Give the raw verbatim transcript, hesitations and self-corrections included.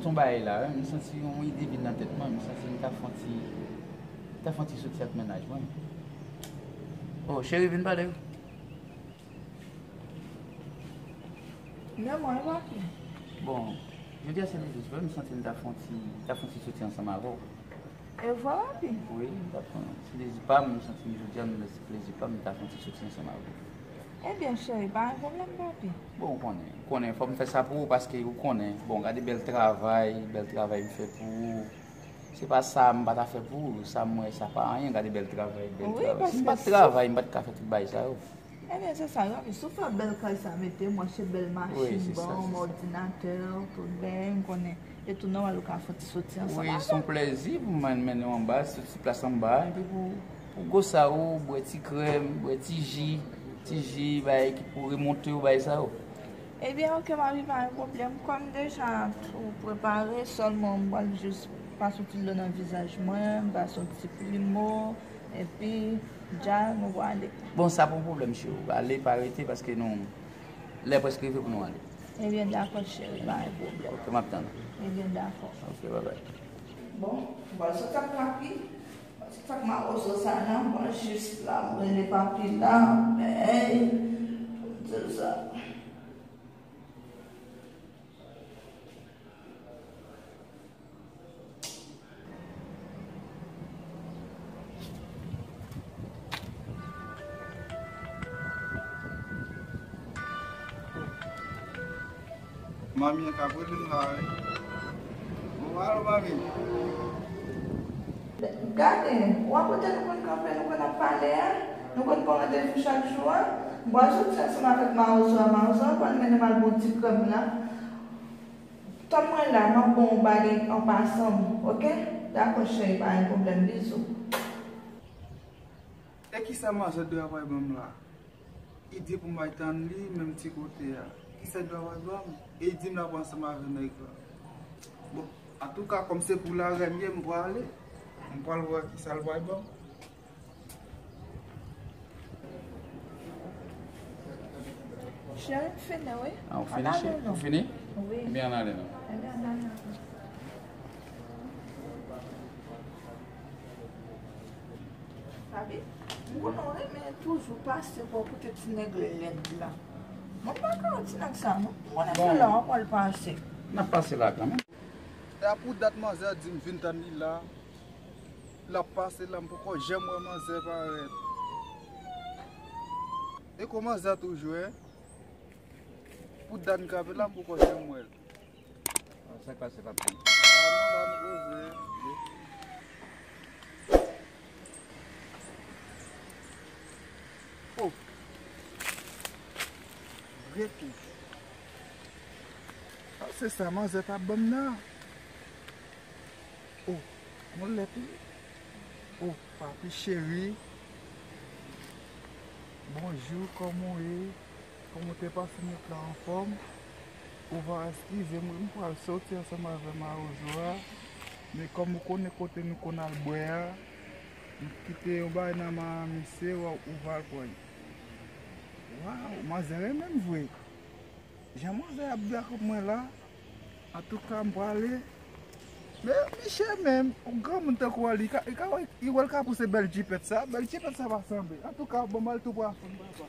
Yon bagay la, wi, m santi yon ide vin nan tèt mwen, m santi m ta fè yon ti, ta fè yon ti soti ak mennaj mwen. Oh, cheri, vin pale, wi. Men mwen, papi. Bon, jodi a se ledi, m santi m ta fè yon ti, ta fè yon ti soti ansanm avè w. E vre, papi? Wi, m ta pran, se plezi pa m, m santi m jodi a, m se plezi pa m, m ta fè yon ti soti ansanm avè w. Ebyen, cheri, pa gen pwoblèm, papi. Bon, ou konnen, ou konnen, fò m fè sa pou ou, paske ou konnen, bon, gade bèl travay, bèl travay m fè pou ou. Se pa sa m pa ta fè pou ou, sa m wè, sa pa anyen, gade bèl travay, bèl travay. Si m pa t travay, m pa t ka fè tout bagay sa yo. Ebyen, se sa, zanmi. Si w fè bèl kay sa mete, m achte bèl machin ban w, m, òdinatè, tout bèl, m konnen. E tou nòmal ou ka fè ti soti ansanm avè m. Wi, se yon plezi pou mwen mennen w anba, sou ti plas anba, epi pou, pou gwo sa ou, bwè ti krèm, bwè ti ji, ti ji, bagay ki pou remonte w, bagay sa yo. Ebyen, oke, papi, pa gen pwoblèm. Kòm deja tou prepare, sèlman m pral jis pase yon ti dlo nan vizaj mwen, m pase yon ti plimo, epi dja nou prale. Bon, sa pa yon pwoblèm, cheri. Ale, pa rete, paske nou, lè prèske rive pou nou ale. Ebyen, dakò, cheri, pa gen pwoblèm. Oke, m ap tann ou. Ebyen, dakò. Oke, bye bye. Bon, m pral soti ak papi. M pral soti ak mawozo sa la, m pral jis la, m rele papi la, men, pou m di l sa. Manmi an k ap rele m la, wi. Bon, alo, manmi. Gade, w ap kote nou konn kanpe, nou konn ap pale a, nou konn pran randevou chak jou a. M pral soti ansanm avèk mawozo a, mawozo a pral mennen m al ba w ti krèm la. Tann mwen la, m ap ba w yon bagay an pasan, oke? Dakò, cheri, pa gen pwoblèm, bizou. E kisa manzè dwe ap bay ban m la? Ide pou m al tann li, menm ti kote a. Kisa l dwe ap bay ban m? E di m l ap ansanm avè nèg la. Bon, antouka, kòm se pou larèn ye, m prale. M pral wè kisa l bay ban m. Cheri, m fini, wi. Ah, ou fini, cheri? Ou fini? Wi. Ebyen, ann ale non. Ebyen, ann ale non. Papi, m konnen w renmen toujou pase bò kote ti nèg lèd la. Mwen pa ka wè ti nèg sa, non. M konnen se la w ap al pase. N ap pase la kanmenm. E a pou dat manzè di m vin tann li la. L ap pase la, m poko janm wè manzè parèt. E ko manzè toujou, en? Pou dat m kanpe la, m poko janm wè l. Sa k pase, papi? Ah, nou la, nou poze. Oh! Rete. Ah, se sa manzè t ap ban m nan. Oh, yon lèt wi. Oh, papi cheri. Bonjou, kòman w ye? Kòman w te pase nèt la, anfòm? Ou va eskize m, wi, m pral soti ansanm avè mawozo a. Men kòm ou konnen kote nou konn al bwè a, m kite yon bagay nan men misye, ou, ou va al pran li. Waw, manzè renmen m vre. Jan manzè ap bwè ak mwen la, antouka, m prale. Men, misye menm, yon granmoun tankou w li ka, li ka wè, li wè l ka pouse bèl jipèt sa, bèl jipèt sa pa sanble. Antouka, bon, m al tou pran fanm papa.